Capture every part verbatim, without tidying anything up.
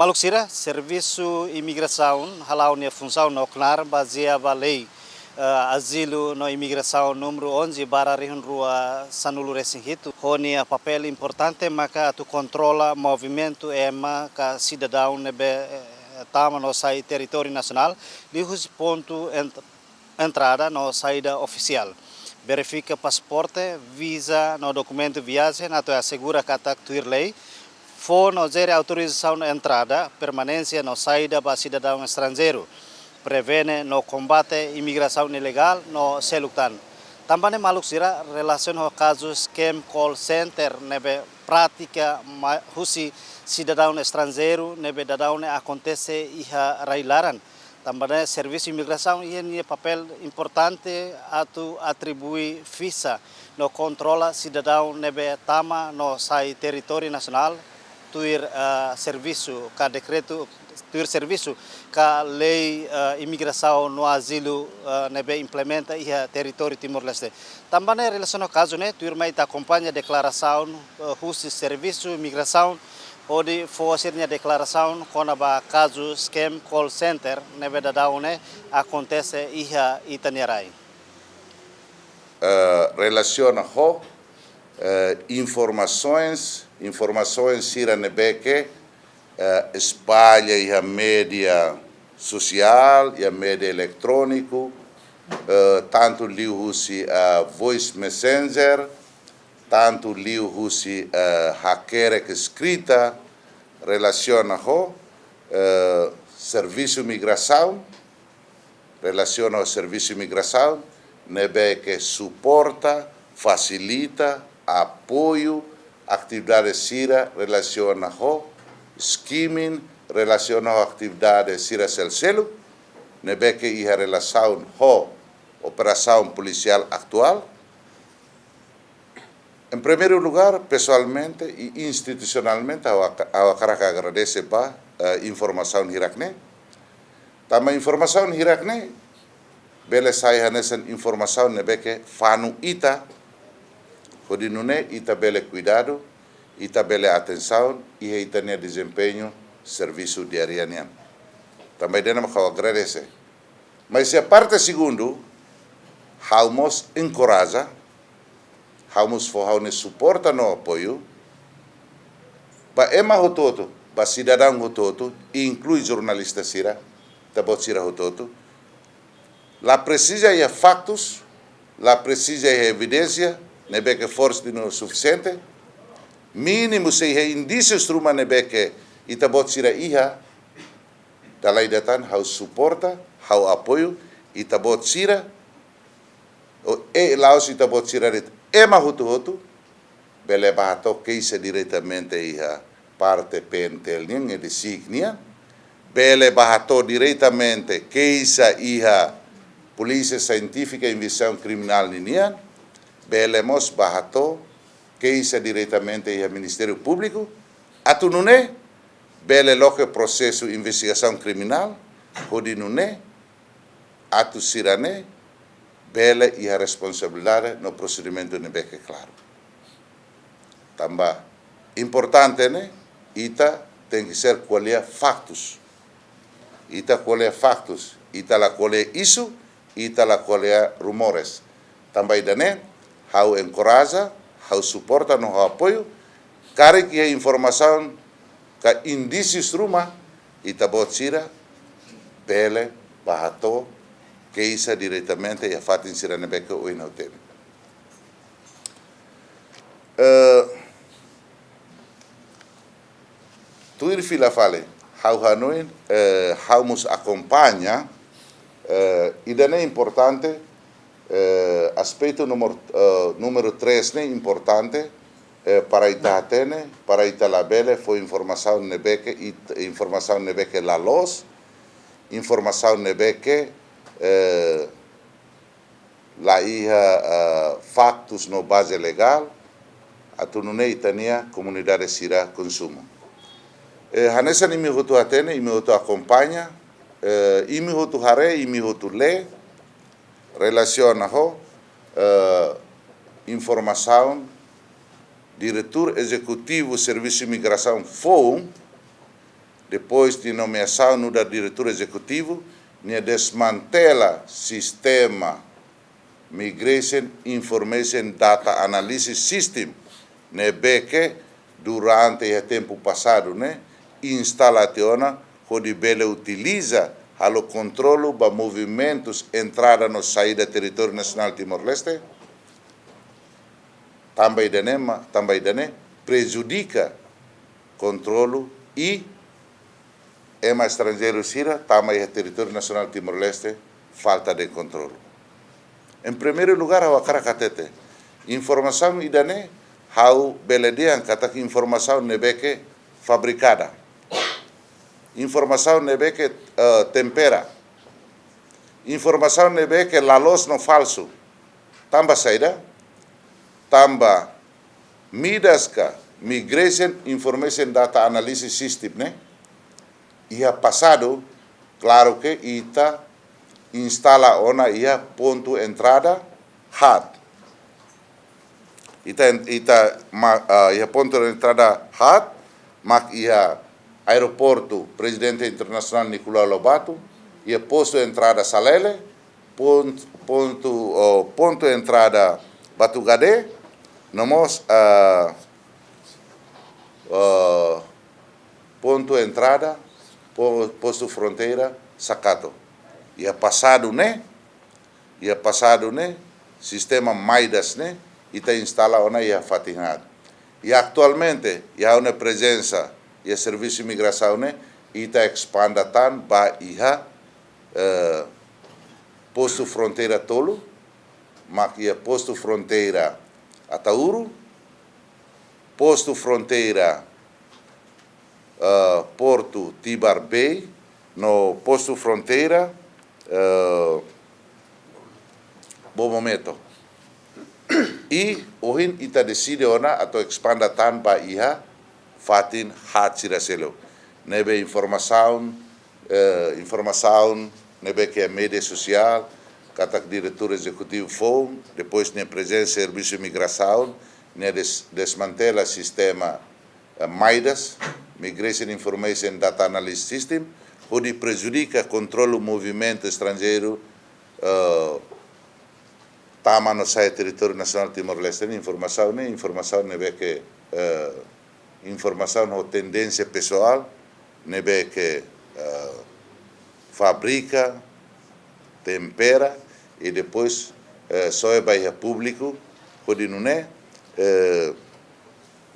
Maluk sira, Servisu Imigrasaun hala'o nia funsaun no knaar bazeia ba lei, eh, azilu no imigrasaun númeru onze barra rihun rua sanulu resin hitu. Ho nia papél importante maka atu kontrola movimentu ema ka sidadaun ne'ebé, eh, tama no sai territóriu nasionál, liuhusi pontu ent-, entrada no saida ofisiál. Verifika pasaporte, viza no dokumentu viajen atu asegura katak tuir lei. Fó no jere autorizasaun entrada, permanénsia no saida ba sidadaun estranjeiru. Prevene no kombate imigrasaun ilegál no seluk tan. Tanba ne'e maluk sira, relasiona ho kazu scam call center ne'ebé prátika mai husi sidadaun estranjeiru ne'ebé daudaun ne'e akontese iha rai-laran. Tanba ne'e Servisu Imigrasaun iha nia papél importante atu atribui fixa no kontrola sidadaun ne'ebé tama no sai territóriu nasionál tuir, eh, servisu ka dekretu, tuir servisu ka lei, eh, imigrasaun no azilu, eh, ne'ebé implementa iha territóriu Timor-Leste. Tanba ne'e relasiona ho kazu ne'e, tuirmai ita akompaña deklarasaun, eh, husi Servisu Imigrasaun, hodi fó sira-nia deklarasaun kona-ba kazu scam call center ne'ebé daudaun ne'e akontese iha ita-nia rai. Eh, relasiona ho, eh, informasoens, informasoens sira ne'ebé ke, eh, espalla iha média sosiál, iha média eletróniku, eh, tantu liuhusi, eh, voice messenger, tantu liuhusi, eh, hakerek eskrita, relasiona ho, eh, Servisu Imigrasaun, relasiona ho Servisu Imigrasaun, ne'ebé ke suporta, fasilita, apoiu atividade sira relasiona ho skimming, relasiona ho atividade sira selseluk, ne'ebé ke iha relasaun ho operasaun polisiál atuál. Em primeiro lugar, pessoalmente e institucionalmente, ha'u hak-, ha'u hakarak agradese ba, eh, informasaun hirak ne'e. Tanba informasaun hirak ne'e bele sai hanesan informasaun ne'ebé ke fanu ita, hodi nune'e ita bele kuidadu, ita bele atensaun iha ita-nia dezempeñu servisu diáriu nian. Tanba ida-ne'e mak ha'u agradese. Mas iha parte segundu, ha'u mós enkoraja, ha'u mós fó ha'u-nia suporta no apoiu ba ema hotu-hotu, ba sidadaun hotu-hotu, inklui jornalista sira, ita-boot sira hotu-hotu. La presiza iha faktus, la presiza iha evidénsia ne'ebé ke forte no sufisiente. Mínimu sei iha indísius ruma ne'ebé ke ita-boot sira iha, dala ida tan ha'u suporta, ha'u apoiu ita-boot sira, ou, eh, la'ós ita-boot sira de'it, ema hotu-hotu bele bá hato'o keixa diretamente iha parte P N T L nian, iha DECIC nian, bele bá hato'o diretamente keixa iha Polísia Sientífika Investigasaun Kriminál ninian, bele mós bá hato'o keixa diretamente iha Ministériu Públiku, atu nune'e bele loke prosesu investigasaun kriminál, hodi nune'e atu sira-ne'e bele iha responsabilidade no prosedimentu ne'ebé ke klaru. Tanba importante ne'e, ita tenke ser ko'alia faktus. Ita ko'alia faktus, ita la ko'alia isu, ita la ko'alia rumores. Tanba ida-ne'e, ha'u enkoraja, ha'u suporta no ha'u apoiu, karik iha informasaun ka indísius ruma, ita-boot sira bele bá hato'o keixa diretamente iha fatin sira ne'ebé ke ohin ha'u temi. Eh, tuir fila fali, ha'u hanoin, eh, ha'u mós akompaña, eh, ida-ne'e importante, eh, aspetu número, eh, número três ne'e importante, eh, para ita hatene, para ita labele fó informasaun ne'ebé ke it-, informasaun ne'ebé ke la loos, informasaun ne'ebé ke, eh, la iha, eh, faktus no baze legál, atu nune'e ita-nia komunidade sira konsumu. Eh, hanesan imi hotu hatene, imi hotu akompaña, eh, imi hotu haree, imi hotu lee, relasiona ho, eh, informasaun Diretór Ezekutivu Servisu Imigrasaun foun, depois de nomeasaun nu'udar diretór ezekutivu, nia desmantela sistema Migration Information Data Analysis System, ne'ebé ke durante iha tempu pasadu ne'e instala tiha ona hodi bele utiliza halo kontrolu ba movimentus entrada no saída territóriu nasionál Timor-Leste. Tanba ida-ne'e ma, tanba ida-ne'e prejudika kontrolu i ema estranjeiru sira tama iha territóriu nasionál Timor-Leste falta de kontrolu. Em primeiro lugar, ha'u hakarak hatete, informasaun ida-ne'e ha'u bele dehan katak informasaun ne'ebé ke fabrikada. Informasaun ne'ebé ke, eh, tempera. Informasaun ne'ebé ke la loos no falsu. Tanba saida? Tanba MIDAS ka Migration Information Data Analysis System ne'e iha pasadu, klaru ke ita instala ona iha pontu entrada haat. Ita, ita ma, ah, iha pontu entrada haat, mak iha aeroportu Prezidente Internasionál Nicolau Lobato, iha postu entrada Salele, pon-, pontu, oh, pontu entrada Batugade, no mós, ah, ah, pontu entrada po-, postu fronteira Sakato. Iha pasadu ne'e, iha pasadu ne'e, sistema MIDAS ne'e ita instala ona iha fatin haat. I atualmente, iha ha'u-nia prezensa iha Servisu Migrasaun ne'e, ita espanda tan ba iha, eh, postu fronteira tolu, mak iha postu fronteira Ataúru, postu fronteira, eh, Portu Tibar Bay, no postu fronteira, eh, Bobometo. I ohin ita deside ona atu espanda tan ba iha fatin haat sira seluk. Ne'ebé informasaun, eh, informasaun ne'ebé ke média sosiál, katak diretór ezekutivu foun, depois nia prezensa Servisu Migrasaun, nia des-, desmantela sistema, eh, MIDAS, Migration Information Data Analysis System, hodi prejudika kontrolu movimentu estranjeiru, eh, tama no sai territóriu nasionál Timor-Leste. Ne'e informasaun ne'e, informasaun ne'ebé ke, eh, informasaun ho tendénsia pesoál, ne'ebé ke, eh, fabrika, tempera, i depois, eh, soe ba iha públiku, hodi nune'e, eh,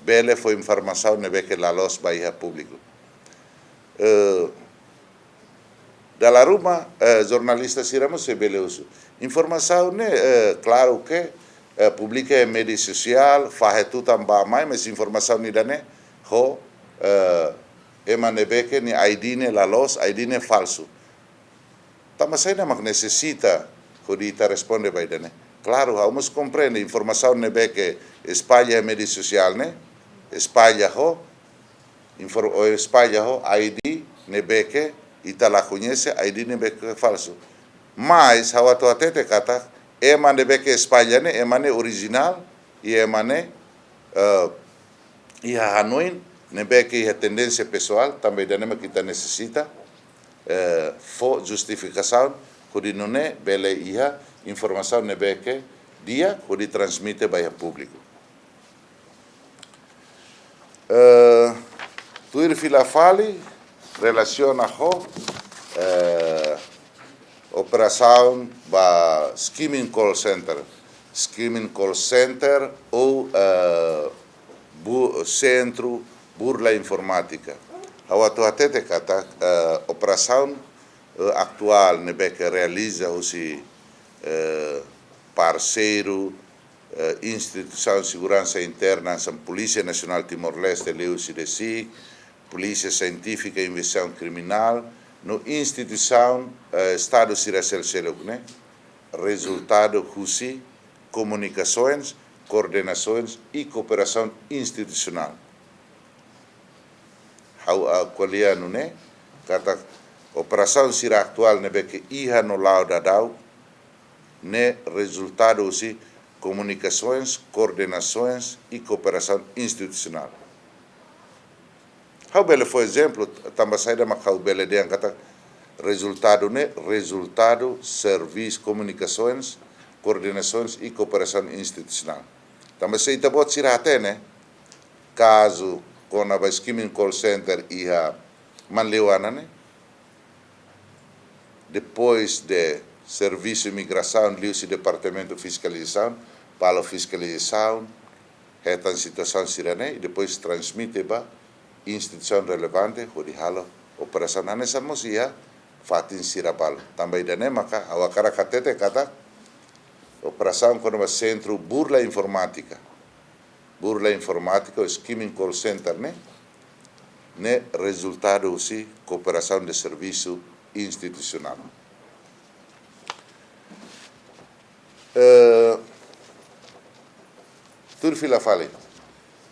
bele fó informasaun ne'ebé ke la loos ba iha públiku. Eh, dala ruma, eh, jornalista sira mós sei bele husu. Informasaun ne'e, eh, klaru ke, eh, publika iha média sosiál, fahe tutan bá-mai, mas informasaun ida-ne'e ho, eh, ema ne'ebé ke nia I D ne'e la loos, I D ne'e falsu. Tanba saida mak nesesita hodi ita responde ba ida-ne'e? Klaru, ha'u mós komprende informasaun ne'ebé ke espalla iha média sosiál ne'e, espalla ho, infor-, o espalla ho I D ne'ebé ke ita la koñese, I D ne'ebé ke falsu. Mas ha'u atu hatete katak ema ne'ebé ke espalla ne'e, ema ne'e orijinál, i ema ne'e, eh, iha hanoin ne'ebé ke iha tendénsia pesoál, tanba ida-ne'e mak ita nesesita, eh, fó justifikasaun, hodi nune'e bele iha informasaun ne'ebé ke di'ak hodi transmite ba iha públiku. Eh, tuir fila fali, relasiona ho, eh, operasaun ba skimming call center, skimming call center ou, eh, bu-, sentru burla informátika. Ha'u atu hatete katak, eh, operasaun, eh, atuál ne'ebé ke realiza husi, eh, parseiru, eh, instituisaun seguransa interna hanesan Polísia Nasionál Timor-Leste, liuhusi DECIC, Polísia Sientífika i Investigasaun Kriminál, no instituisaun, eh, Estadu sira seluk-seluk ne'e, rezultadu husi komunikasoens, koordenasoens i kooperasaun institusionál. Ha'u, ah, ko'alia nune'e, katak operasaun sira atuál ne'ebé ke iha no la'o daudaun, ne'e rezultadu husi komunikasoens, koordenasoens i kooperasaun institusionál. Ha'u bele fó ezemplu, tanba saida mak ha'u bele dehan katak rezultadu ne'e, rezultadu servisu komunikasoens, koordenasoens i kooperasaun institusionál. Tanba se ita-boot sira hatene, kazu kona-ba skimming call center iha Manleuana ne'e, depois de Servisu Imigrasaun, liuhusi Departamentu Fiskalizasaun, bá halo fiskalizasaun, hetan situasaun sira-ne'e, i depois transmite ba instituisaun relevante, hodi halo operasaun. Hanesan mós iha fatin sira balu. Tanba ida-ne'e maka, ha'u hakarak hatete katak, operasaun kona-ba sentru burla informátika. Burla informátika, ou skimming call center ne'e, ne'e rezultadu husi kooperasaun de servisu institusionál. Eh, tuir fila fali.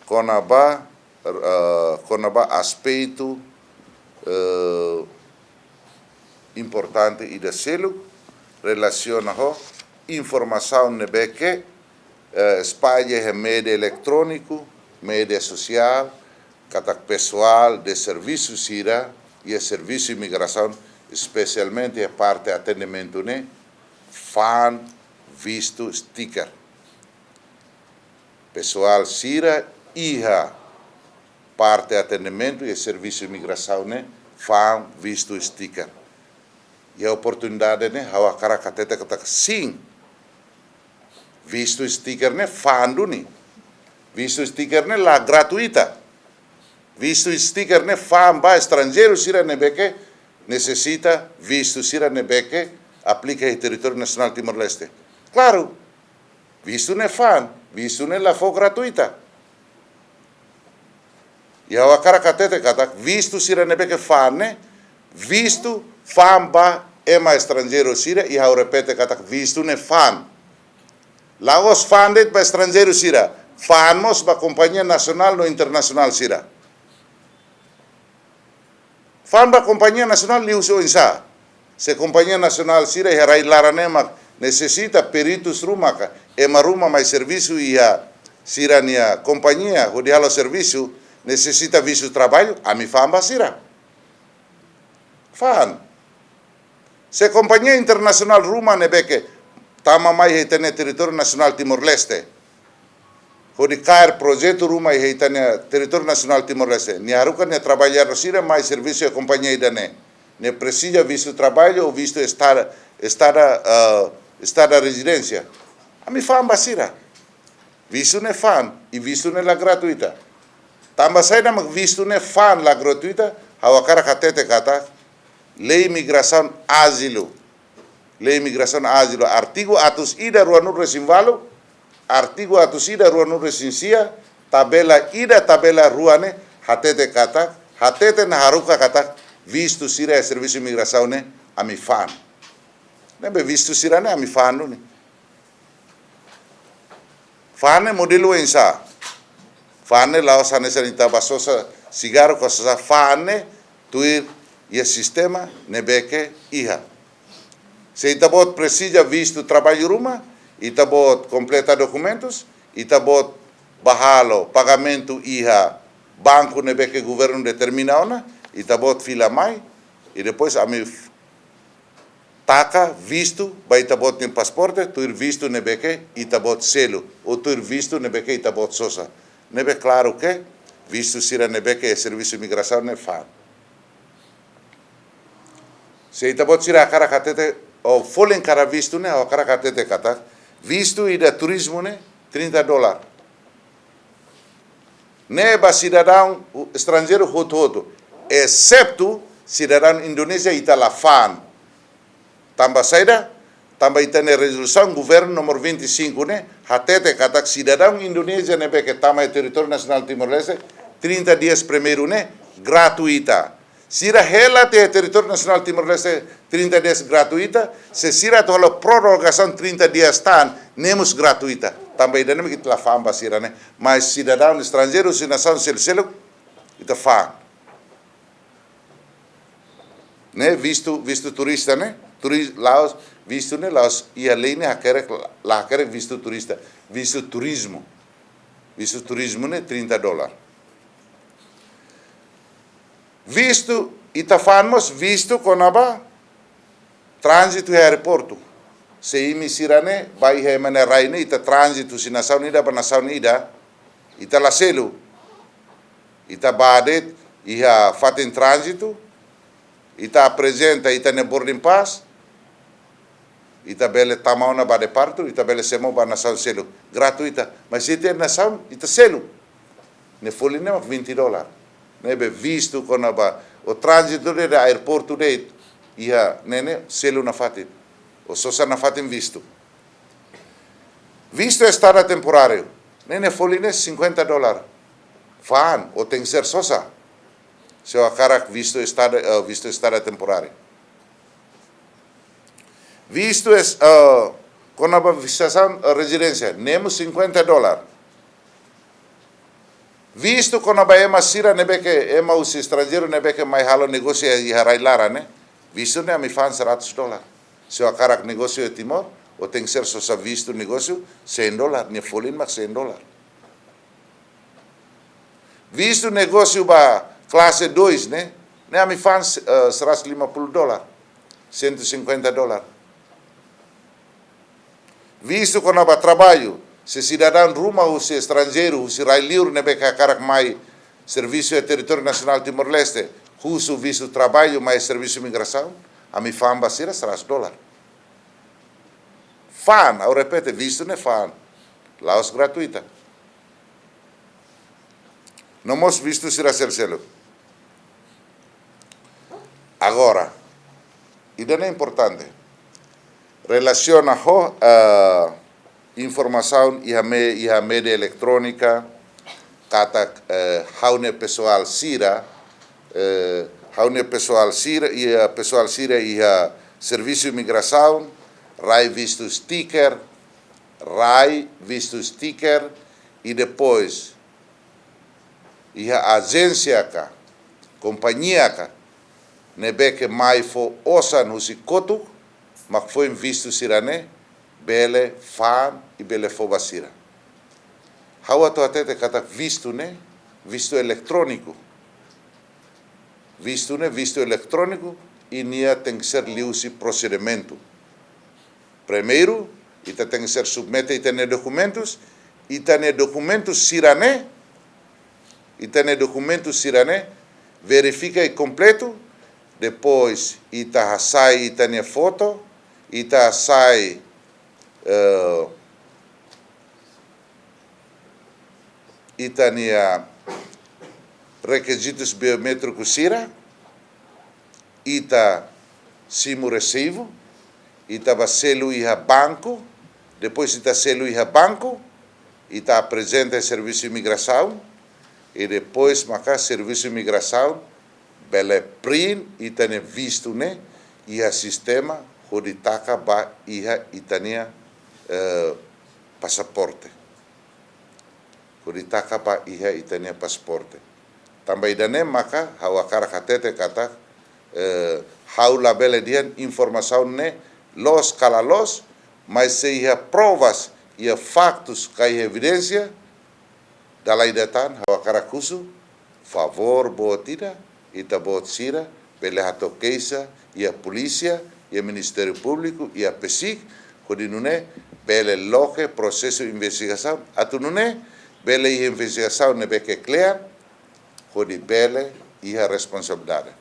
Kona-ba, eh, kona-ba aspetu, eh, importante ida seluk relasiona ho informasaun ne'ebé ke, eh, espalla iha média eletróniku, média sosiál, katak pesoál de servisu sira iha Servisu Imigrasaun, espesialmente iha parte atendimentu ne'e, fa'an vistu sticker. Pesoál sira iha parte atendimentu iha Servisu Imigrasaun ne'e fa'an vistu sticker. Iha oportunidade ne'e, ha'u hakarak hatete katak sin, vistu sticker ne'e fa'an duni. Vistu sticker ne'e la gratuita. Vistu sticker ne'e fa'an ba estranjeiru sira ne'ebé ke nesesita vistu, sira ne'ebé ke aplika iha territóriu nasionál Timor-Leste. Klaru, vistu ne'e fa'an, vistu ne'e la fó gratuita. I ha'u hakarak hatete katak vistu sira ne'ebé ke fa'an ne'e, vistu fa'an ba ema estranjeiru sira, i ha'u repete katak vistu ne'e fa'an. La'ós fa'an de'it ba estranjeiru sira, fa'an mós ba kompañia nasionál no internasionál sira. Fa'an ba kompañia nasionál liuhusi oinsá? Se kompañia nasionál sira iha rai-laran ne'e mak nesesita peritus ruma ka ema ruma mai servisu iha sira-nia kompañia hodi halo servisu, nesesita vistu traballu, ami fa'an ba sira. Fa'an. Se kompañia internasionál ruma ne'ebé ke tama mai iha ita-nia territóriu nasionál Timor-Leste, hodi kaer projetu ruma iha ita-nia territóriu nasionál Timor-Leste, nia haruka nia traballadór sira mai servisu iha kompañia ida-ne'e, nia presiza vistu traballu ou vistu estada, estada, eh, estada rezidénsia, ami fa'an ba sira. Vistu ne'e fa'an, i vistu ne'e la gratuita. Tanba saida mak vistu ne'e fa'an, la gratuita? Ha'u hakarak hatete katak lei imigrasaun ázilu. Lei imigrasaun ázilu, artigu atus ida ruanulu-resin-ualu, artigu atus ida ruanulu-resin-sia, tabela ida, tabela rua ne'e hatete katak, hatete no haruka katak vistu sira iha servisu imigrasaun ne'e ami fa'an. Ne'ebé vistu sira-ne'e ami fa'an duni. Fa'an ne'e modelu oinsá? Fa'an ne'e la'ós hanesan ita bá sosa sigarru ka sosa, fa'an ne'e tuir iha sistema ne'ebé ke iha. Se ita-boot presiza vistu traballu ruma, ita-boot kompleta dokumentus, ita-boot bá halo pagamentu iha banku ne'ebé ke governu determina ona, ita-boot fila mai, i depois ami f-, taka vistu ba ita-boot nia pasaporte, tuir vistu ne'ebé ke ita-boot selu, ou tuir vistu ne'ebé ke ita-boot sosa. Ne'ebé klaru ke vistu sira ne'ebé ke servisu imigrasaun ne'e fa'an. Se ita-boot sira hakarak hatete, ou folin karik vistu ne'e, ha'u hakarak hatete katak vistu ida turizmu ne'e trinta dolar. Ne'e ba sidadaun estranjeiru hotu-hotu, exetu sidadaun Indonézia, ita la fa'an. Tanba saida? Tanba ita-nia rezolusaun governu númeru vinte e cinco ne'e hatete katak sidadaun Indonézia ne'ebé ke tama iha territóriu nasionál Timor-Leste, trinta dias primeiru ne'e gratuita. Sira hela tiha iha territóriu nasionál Timor-Leste trinta dias gratuita, se sira atu halo prorrogasaun trinta dias tan, ne'e mós gratuita. Tanba ida-ne'e mak ita la fa'an ba sira-ne'e, mas sidadaun estranjeiru husi nasaun sel-, seluk ita fa'an. Ne'e vistu, vistu turista ne'e, turi-, la'ós, vistu ne'e la'ós iha lei ne'e hakerek, la hakerek vistu turista, vistu turizmu. Vistu turizmu ne'e trinta dolar. Vistu, ita fa'an mós vistu kona-ba tránzitu iha aeroportu. Se imi sira ne'e bá iha ema nia rai ne'e, ita tránzitu husi nasaun ida ba nasaun ida, ita la selu. Ita bá de'it iha fatin tránzitu, ita aprezenta ita-nia boarding pass, ita bele tama ona ba departu, ita bele semo ba nasaun seluk. Gratuita. Mas ita nasaun, ita selu. Ne'e folin ne'e mak vinte dólar. Ne'ebé vistu kona-ba, o tránzitu de'it, aeroportu de'it, iha ne'e ne'e selu nafatin. O sosa nafatin vistu. Vistu estada temporáriu. Ne'e ne'e folin ne'e cinquenta dólar. Fa'an, o tenke ser sosa. Se o hakarak vistu estada, eh, vistu estada temporáriu. Vistu es, eh, kona-ba fisikasaun, eh, rezidénsia, ne'e mós cinquenta dólar. Vistu kona-ba ema sira ne'ebé ke ema husi estranjeiru ne'ebé ke mai halo negósiu iha rai laran ne'e. Vistu ne'e ami fa'an seratus dólar. Se o hakarak negósiu iha Timor, o tenke ser sosa vistu negósiu cem dólar, nia folin mak cem dólar. Vistu negósiu ba klase dois ne'e, ne'e ami fa'an, eh, seratus lima puluh dólar, cento e cinquenta dólar. Vistu kona-ba traballu, se sidadaun ruma husi estranjeiru, husi rai liur ne'ebé ke hakarak mai servisu iha territóriu nasionál Timor-Leste, husu vistu traballu mai servisu imigrasaun, ami fa'an ba sira seratus dólar. Fa'an, ha'u repete, vistu ne'e fa'an. La'ós gratuita. No mós vistu sira seluk-seluk. Agora, ida-ne'e importante. Relasiona ho, eh, informasaun iha me-, iha média eletrónika, katak, eh, ha'u-nia pesoál sira, eh, ha'u-nia pesoál sira, iha pesoál sira iha servisu imigrasaun, rai vistu stiker, rai vistu stiker, i depois iha ajénsia ka, kompañia ka, ne'ebé ke mai fó osan husi kotuk, mak foin vistu sira-ne'e bele fa'an i bele fó ba sira. Ha'u atu hatete katak vistu ne'e, vistu eletróniku. Vistu ne'e, vistu eletróniku, i nia tenke ser liuhusi prosedimentu. Primeiru, ita tenke ser submete ita-nia dokumentus, ita-nia dokumentus sira-ne'e, ita-nia dokumentus sira-ne'e, verifika i kompletu, depois ita hasai ita-nia foto, ita hasai, eh, ita-nia rekizitus biométriku sira, ita simu resibu, ita bá selu iha banku, depois ita selu iha banku, ita aprezenta servisu imigrasaun, i depois maka servisu imigrasaun bele print ita-nia vistu ne'e iha sistema hodi taka ba iha ita-nia, eh, pasaporte. Hodi taka ba iha ita-nia pasaporte. Tanba ida-ne'e maka ha'u hakarak hatete katak, eh, ha'u labele dehan informasaun ne'e loos ka la loos, mas se iha provas, iha faktus, ka iha evidénsia, dala ida tan ha'u hakarak husu, favór boot ida, ita-boot sira bele hato'o keixa iha polísia, iha Ministériu Públiku, iha PCIC, hodi nune'e bele loke prosesu investigasaun, atu nune'e bele iha investigasaun ne'ebé ke kle'an, hodi bele iha responsabilidade.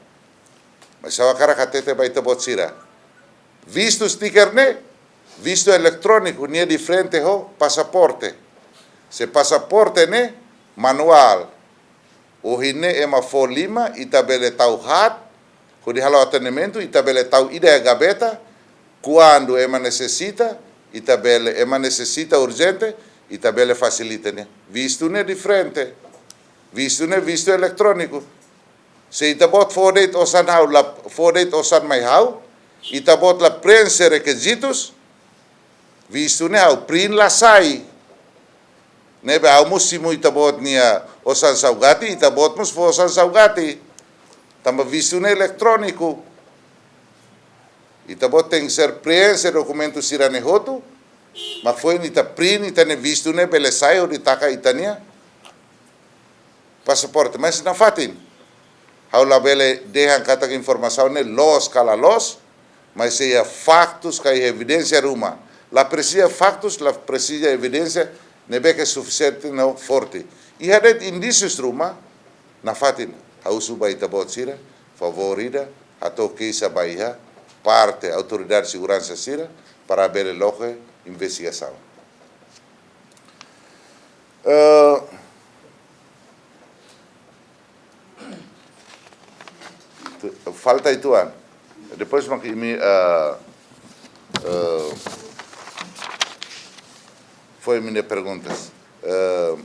Mas ha'u hakarak hatete ba ita-boot sira. Vistu stiker ne'e, vistu eletróniku, nia diferente ho pasaporte. Se pasaporte ne'e manuál. Ohin ne'e ema fó lima, ita bele tau haat, hodi halo atendimentu, ita bele tau ida iha gaveta, kuandu ema nesesita, ita bele, ema nesesita urjente, ita bele fasilita nia. Vistu ne'e diferente. Vistu ne'e vistu eletróniku. Se ita-boot fó de'it osan ha'u, la fó de'it osan mai ha'u, ita-boot la preenxe rekizitus, vistu ne'e ha'u print la sai. Ne'ebé ha'u mós simu ita-boot nia osan saugati, ita-boot mós fó osan saugati. Tanba vistu ne'e eletróniku. Ita-boot tenke ser preenxe dokumentu sira-ne'e hotu, mak foin ita print ita-nia vistu ne'e bele sai hodi taka ita-nia pasaporte, mas nafatin. Ha'u labele dehan katak informasaun ne'e loos ka la loos, mas se iha faktus ka iha evidénsia ruma. La presiza faktus, la presiza evidénsia ne'ebé ke sufisiente no forte. Iha de'it indísius ruma, nafatin, ha'u husu ba ita-boot sira, favór ida, hato'o keixa ba iha parte autoridade seguransa sira, para bele loke investigasaun. Eh, tu-, falta uitoan. Depois mak imi, eh, eh, fó imi-nia perguntas. Eh,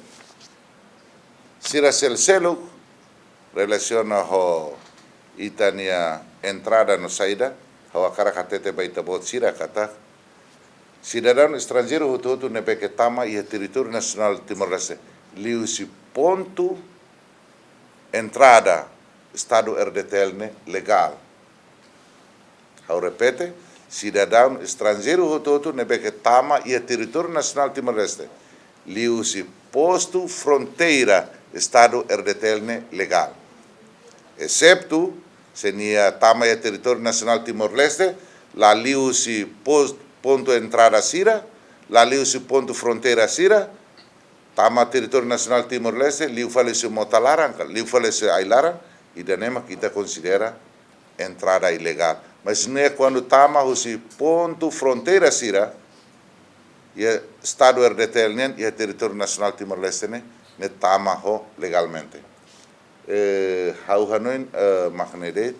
sira seluk-seluk relasiona ho ita-nia entrada no saida, ha'u hakarak hatete ba ita-boot sira katak sidadaun estranjeiru hotu-hotu ne'ebé ke tama iha territóriu nasionál Timor-Leste, liuhusi pontu entrada Estadu R D T L ne'e legál. Ha'u repete, sidadaun estranjeiru hotu-hotu ne'ebé ke tama iha territóriu nasionál Timor-Leste, liuhusi postu fronteira Estadu R D T L ne'e legál. Exetu, se nia tama iha territóriu nasionál Timor-Leste, la liuhusi pos-, pontu entrada sira, la liuhusi pontu fronteira sira, tama territóriu nasionál Timor-Leste, liu fali husi mota laran, ka liu fali husi ai-laran, ida-ne'e mak ita konsidera entrada ilegál. Mas ne'e kuandu tama husi pontu fronteira sira, iha Estadu R D T L nian, iha territóriu nasionál Timor-Leste ne'e, ne'e tama ho legalmente. Eh, ha'u hanoin, eh, mak ne'e de'it,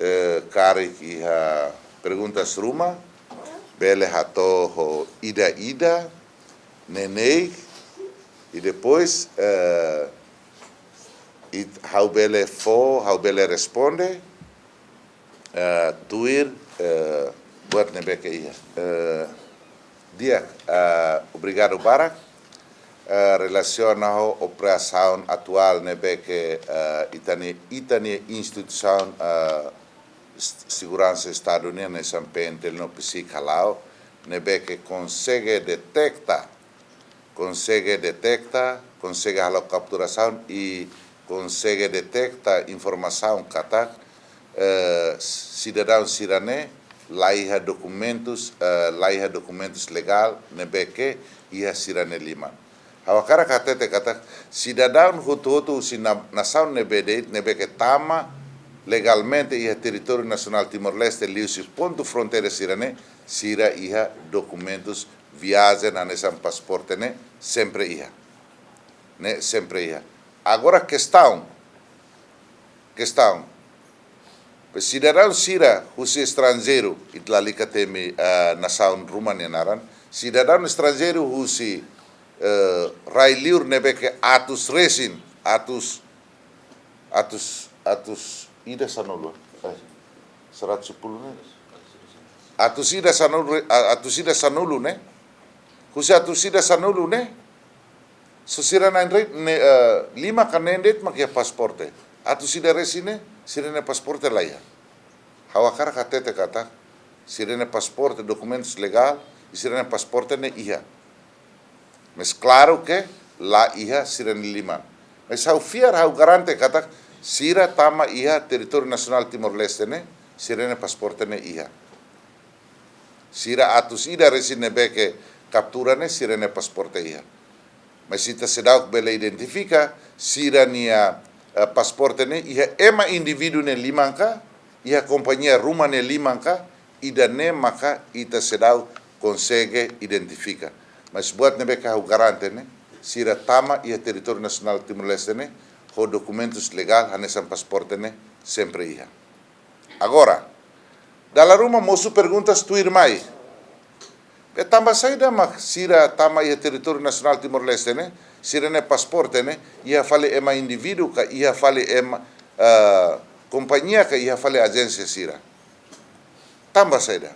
eh, karik iha perguntas ruma, bele hato'o ho ida-ida, neineik, i depois, eh, it-, ha'u bele fó, ha'u bele responde, eh, tuir, eh, buat ne'ebé ke iha. Eh, di'ak, eh, obrigadu barak. Eh, relasiona ho operasaun atuál ne'ebé ke, eh, ita-nia, ita-nia instituisaun, eh, s-, seguransa Estadu nian, hanesan P N T L no PCIC hala'o, ne'ebé ke konsege deteta, konsege deteta, konsege halo kapturasaun i konsege deteta informasaun katak, eh, sidadaun sira-ne'e la iha dokumentus, eh, la iha dokumentus legál ne'ebé ke iha sira-nia liman. Ha'u hakarak hatete katak sidadaun hotu-hotu husi na-, nasaun ne'ebé de'it, ne'ebé ke tama legalmente iha territóriu nasionál Timor-Leste, liuhusi pontu fronteira sira-ne'e, sira iha dokumentus viajen hanesan pasaporte ne'e sempre iha. Ne'e sempre iha. Agora kestaun, kestaun. Sidadaun sira husi estranjeiru, ita lalika temi, eh, nasaun ruma nia naran. Sidadaun estranjeiru husi, eh, rai-liur ne'ebé ke atus resin, atus, atus, atus ida sanulu. Eh, seratus sepuluh ne'e. Atus ida sanulu, a-, atus ida sanulu ne'e. Husi atus ida sanulu ne'e. Só sira na'in re-, ne'e, eh, lima ka neen de'it mak iha pasaporte. Atus ida resin ne'e, sira-nia pasaporte la iha. Ha'u hakarak hatete katak, sira-nia pasaporte, dokumentus legál, i sira-nia pasaporte ne'e iha. Mas klaru ke la iha sira-nia liman. Mas ha'u fiar, ha'u garante katak, sira tama iha territóriu nasionál Timor-Leste ne'e, sira-nia pasaporte ne'e iha. Sira atus ida resin ne'ebé ke kaptura ne'e sira-nia pasaporte iha. Mas ita seidauk bele identifika sira-nia, eh, pasaporte ne'e iha ema indivíduu nia liman ka, iha kompañia ruma nia liman ka, ida-ne'e maka ita seidauk konsege identifika. Mas buat ne'ebé ke ha'u garante ne'e, sira tama iha territóriu nasionál Timor-Leste ne'e, ho dokumentus legál hanesan pasaporte ne'e sempre iha. Agora, dala ruma mosu perguntas tuirmai. Be tanba saida mak sira tama iha territóriu nasionál Timor-Leste ne'e, sira-nia pasaporte ne'e, iha fali ema indivíduu ka iha fali ema, eh, kompañia ka iha fali ajénsia sira. Tanba saida.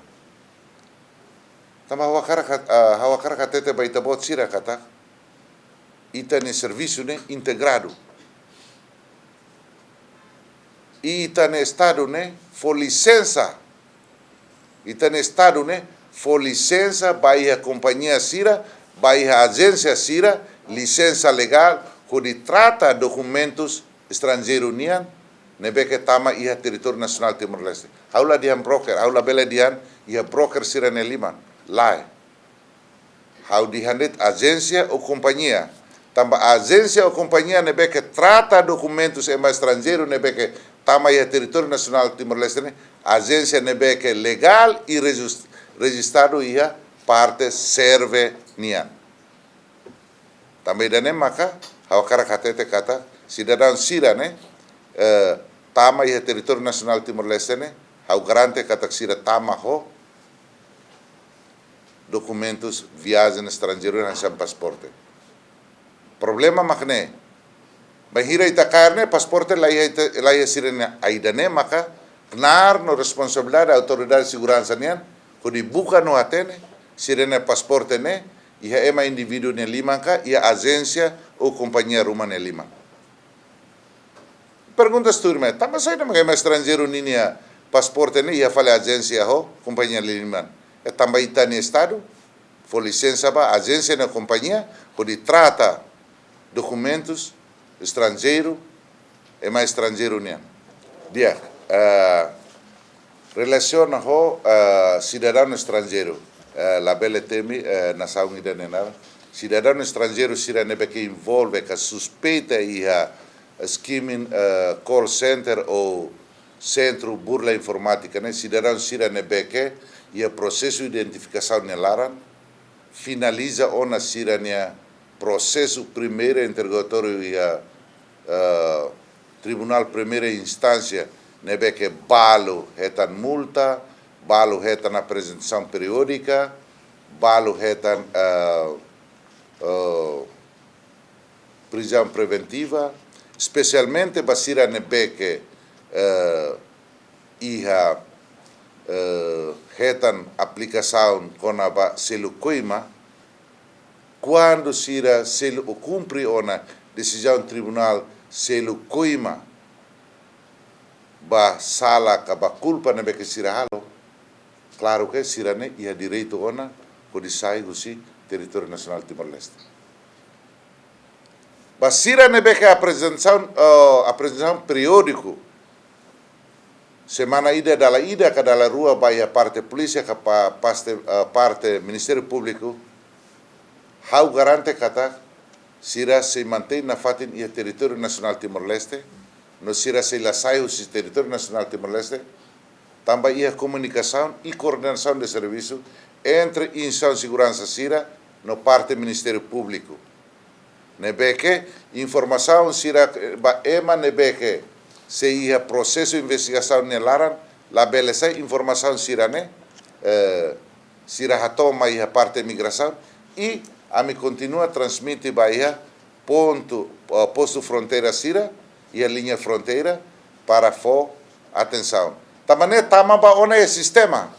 Tanba ha'u hakarak hat-, eh, ha'u hakarak hatete ba ita-boot sira katak, ita-nia servisu ne'e integradu. I ita-nia Estadu ne'e fó lisensa. Ita-nia Estadu ne'e fó lisensa ba iha kompañia sira, ba iha ajénsia sira, lisensa legál, hodi trata dokumentus estranjeiru nian, ne'ebé ke tama iha territóriu nasionál Timor-Leste. Ha'u la dehan broker, ha'u labele dehan iha broker sira-nia liman. Lae. Ha'u dehan de'it ajénsia ou kompañia. Tanba ajénsia ou kompañia ne'ebé ke trata dokumentus ema estranjeiru ne'ebé ke tama iha territóriu nasionál Timor-Leste ne'e, ajénsia ne'ebé ke legál i rejis-, rejistadu iha parte SERVE nian. Tanba ida-ne'e maka, ha'u hakarak hatete katak, sidadaun sira ne'e, eh, tama iha territóriu nasionál Timor-Leste ne'e, ha'u garante katak sira tama ho dokumentus viajen estranjeiru hanesan pasaporte. Problema mak ne'e. Bainhira ita kaer ne'e, pasaporte la iha ita, la iha sira-nia, ida-ne'e maka knaar no responsabilidade autoridade seguransa nian, hodi buka no hatene, sira-nia pasaporte ne'e, iha ema indivíduu nia liman ka, iha ajénsia ou kompañia ruma nia liman. Perguntas tuirmai, tanba saida mak ema estranjeiru ninia pasaporte ne'e iha fali ajénsia ho kompañia nia liman? É tanba ita-nia Estadu fó lisensa ba ajénsia no kompañia hodi trata dokumentus estranjeiru, ema estranjeiru nian. Di'ak, eh, relasiona ho, eh, sidadaun estranjeiru, eh, labele temi, eh, nasaun ida-ne'e naran. Sidadaun estranjeiru sira ne'ebé ke envolve ka suspeita iha skimming, eh, call center ou sentru burla informátika ne'e, sidadaun sira ne'ebé ke iha prosesu identifikasaun nia laran, finaliza ona sira-nia prosesu primeira interrogatóriu iha, eh, Tribunál Primeira Instánsia, ne'ebé ke balu hetan multa, balu hetan apreensaun periódika, balu hetan, eh, eh, prizaun preventiva, espesialmente ba sira ne'ebé ke, eh, iha, eh, hetan aplikasaun kona-ba selu koima, kuandu sira selu ou kumpre ona desizaun tribunál selu koima ba sala ka ba kulpa ne'ebé ke sira halo, klaru ke sira ne'e iha direitu ona hodi sai husi territóriu nasionál Timor-Leste. Ba sira ne'ebé ke apreensaun, eh, apreensaun periódiku, semana ida dala ida ka dala rua ba iha parte polísia ka pa-, paste-, eh, parte Ministériu Públiku, ha'u garante katak sira sei mantein nafatin iha territóriu nasionál Timor-Leste, no sira sei la sai husi territóriu nasionál Timor-Leste, tanba iha komunikasaun i koordenasaun de servisu entre instituisaun seguransa sira no parte Ministériu Públiku. Ne'ebé ke informasaun sira, eh, ba ema ne'ebé ke sei iha prosesu investigasaun nia laran, labele sai informasaun sira-ne'e, eh, sira hato'o mai iha parte migrasaun, i ami kontinua transmite ba iha pontu, eh, postu fronteira sira, iha liña fronteira, para fó atensaun. Tanba ne'e tama ba ona iha sistema.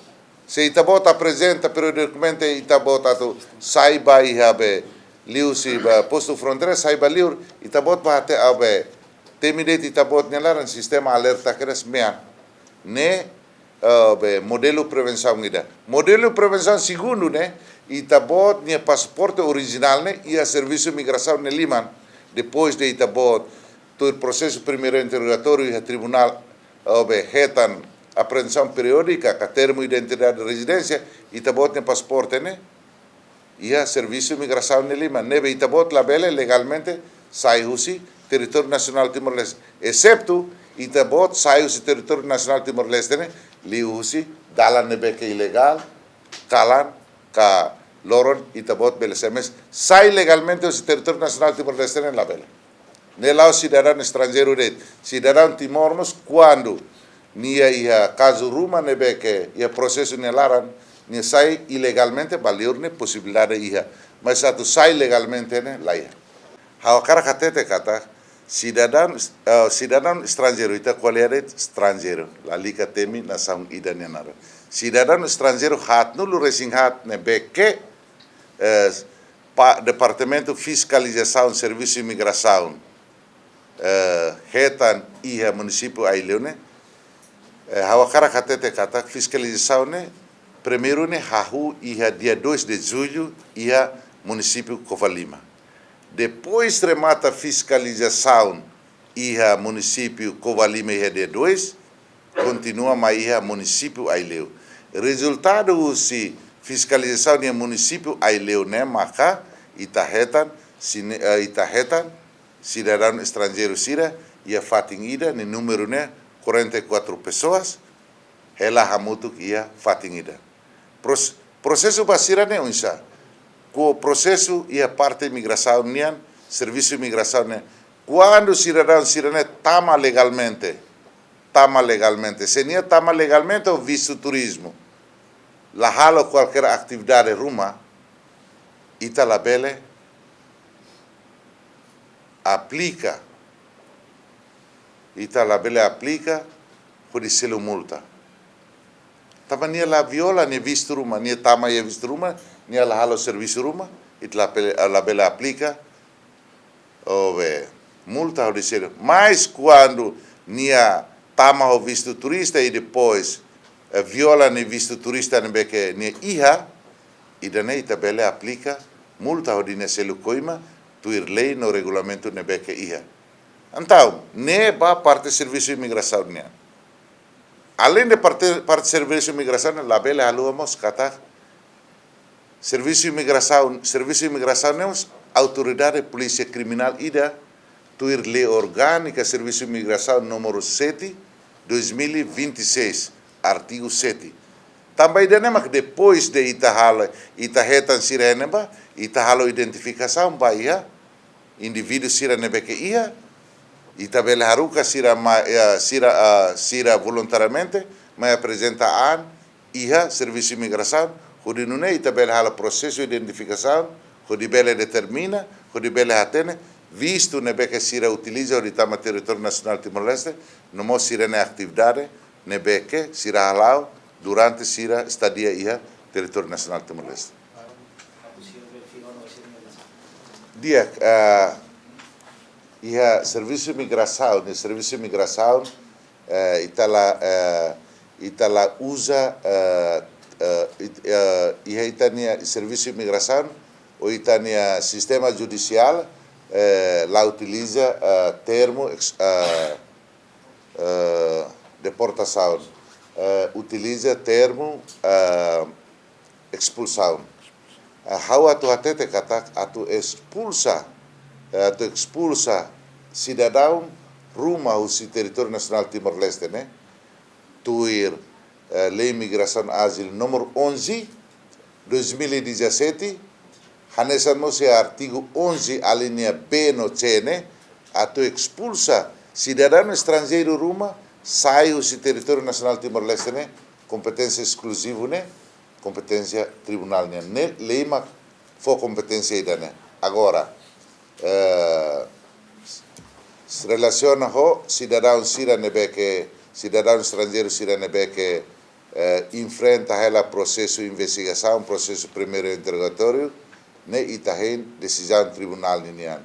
Se ita-boot aprezenta periodikamente ita-boot atu sai ba iha be liuhusi ba postu fronteira, sai ba liur, ita-boot ba hatene, ah, be, temi de'it ita-boot nia laran, sistema alerta kedas mean. Ne'e, eh, be, modelu prevensaun ida. Modelu prevensaun segundu ne'e, ita-boot nia pasaporte orijinál ne'e iha servisu migrasaun nia liman, depois de ita-boot tuir prosesu primeiru interrogatóriu iha tribunál, eh, be, hetan apreensaun periódika ka termu identidade de rezidénsia, ita-boot nia pasaporte ne'e iha servisu migrasaun nia liman, ne'ebé ita-boot labele legalmente sai husi territóriu nasionál Timor-Leste, eseptu ita-boot sai husi territóriu nasionál Timor-Leste ne'e liuhusi dalan ne'ebé ke ilegál, kalan ka loron, ita-boot bele sai, mas sai legalmente husi territóriu nasionál Timor-Leste ne'e labele. Ne'e la'ós sidadaun estranjeiru de'it. Sidadaun Timor mós kuandu nia iha kazu ruma ne'ebé ke iha prosesu nia laran, nia sai ilegalmente, ba liur ne'e posibilidade iha. Mas atu sai legalmente ne'e la iha. Ha'u hakarak hatete katak sidadaun, eh, sidadaun estranjeiru, ita ko'alia de'it estranjeiru, lalika temi nasaun ida nia naran. Sidadaun estranjeiru haatnulu-resin-haat ne'ebé ke, eh, pa-, Departamentu Fiskalizasaun Servisu Imigrasaun, eh, hetan iha munisípiu Aileu ne'e, eh, ha'u hakarak hatete katak fiskalizasaun ne'e, primeiru ne'e hahú iha dia dois de julho iha munisípiu Covalima. Depois remata fiskalizasaun iha munisípiu Covalima iha dia dois, kontinua mai iha munisípiu Aileu. Rezultadu husi fiskalizasaun iha munisípiu Aileu ne'e maka ita hetan, sine-, eh, ita hetan sidadaun estranjeiru sira iha fatin ida, nia númeru ne'e quarenta e quatro pessoas, hela hamutuk iha fatin ida. Pros-, prosesu ba sira ne'e oinsá? Ho prosesu iha parte imigrasaun nian, servisu imigrasaun nian. Kuandu sidadaun sira ne'e tama legalmente, tama legalmente. Se nia tama legalmente ho vistu turizmu, la halo kualkér atividade ruma, ita labele aplika, ita labele aplika hodi selu multa. Tanba nia la viola nia vistu ruma, nia tama iha vistu ruma, nia la halo servisu ruma, ita labele, labele aplika, obe, multa hodi selu. Mas kuandu nia tama ho vistu turista i depois, eh, viola nia vistu turista ne'ebé ke nia iha, ida-ne'e ita bele aplika multa hodi nia selu koima, tuir lei no regulamentu ne'ebé ke iha. Entaun, ne'e ba parte servisu imigrasaun nian. Aleinde parte, parte servisu imigrasaun, labele haluha mós katak servisu imigrasaun, servisu imigrasaun ne'e mós autoridade polísia kriminál ida, tuir Lei Orgánika Servisu Imigrasaun númeru sete, dois mil e vinte e seis, artigu sete. Tanba ida-ne'e mak depois de ita halo, ita hetan sira iha ne'ebá, ita halo identifikasaun ba iha indivíduu sira ne'ebé ke iha, ita bele haruka sira mai, eh, sira, ah, sira voluntariamente mai aprezenta an iha servisu imigrasaun, hodi nune'e ita bele halo prosesu identifikasaun, hodi bele determina, hodi bele hatene vistu ne'ebé ke sira utiliza hodi tama territóriu nasionál Timor-Leste, no mós sira-nia atividade ne'ebé ke sira hala'o durante sira estadia iha territóriu nasionál Timor-Leste. Di'ak, ah, iha servisu imigrasaun, iha servisu imigrasaun, eh, ita la, eh, ita la uza, eh, eh, it-, eh, iha ita-nia servisu imigrasaun, ou ita-nia sistema judisiál, eh, la utiliza, eh, termu ex-, eh, eh, deportasaun, eh, utiliza termu, eh, espulsaun. Eh, ha'u atu hatete katak atu espulsa, eh, atu espulsa sidadaun ruma husi territóriu nasionál Timor-Leste ne'e, tuir, eh, Lei Migrasaun Azilu númeru onze, dois mil e dezassete, hanesan mós iha artigu onze, alínea B no C ne'e, atu espulsa sidadaun estranjeiru ruma sai husi territóriu nasionál Timor-Leste ne'e, kompeténsia eskluzivu ne'e, kompeténsia tribunál nian. Ne'e lei mak fó kompeténsia ida-ne'e. Agora, eh, relasiona ho sidadaun sira ne'ebé ke, sidadaun estranjeiru sira ne'ebé ke, eh, enfrenta hela prosesu investigasaun, prosesu primeiru interrogatóriu, ne'e ita hein desizaun tribunál ninian,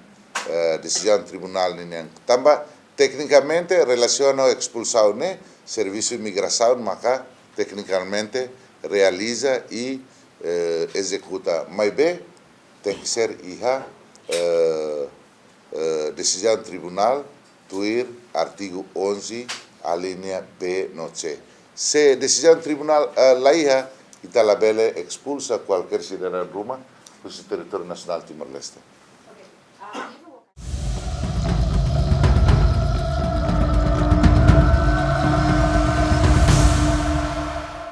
eh, desizaun tribunál ninian. Tanba teknikamente relasiona ho espulsaun ne'e, servisu imigrasaun maka teknikamente realiza i, eh, ezekuta. Maibé tenke ser iha, eh, eh, desizaun tribunál tuir artigu onze, alínea B no C. Se desizaun tribunál, eh, la iha, ita labele espulsa kualkér sidadaun ruma husi territóriu nasionál Timor-Leste.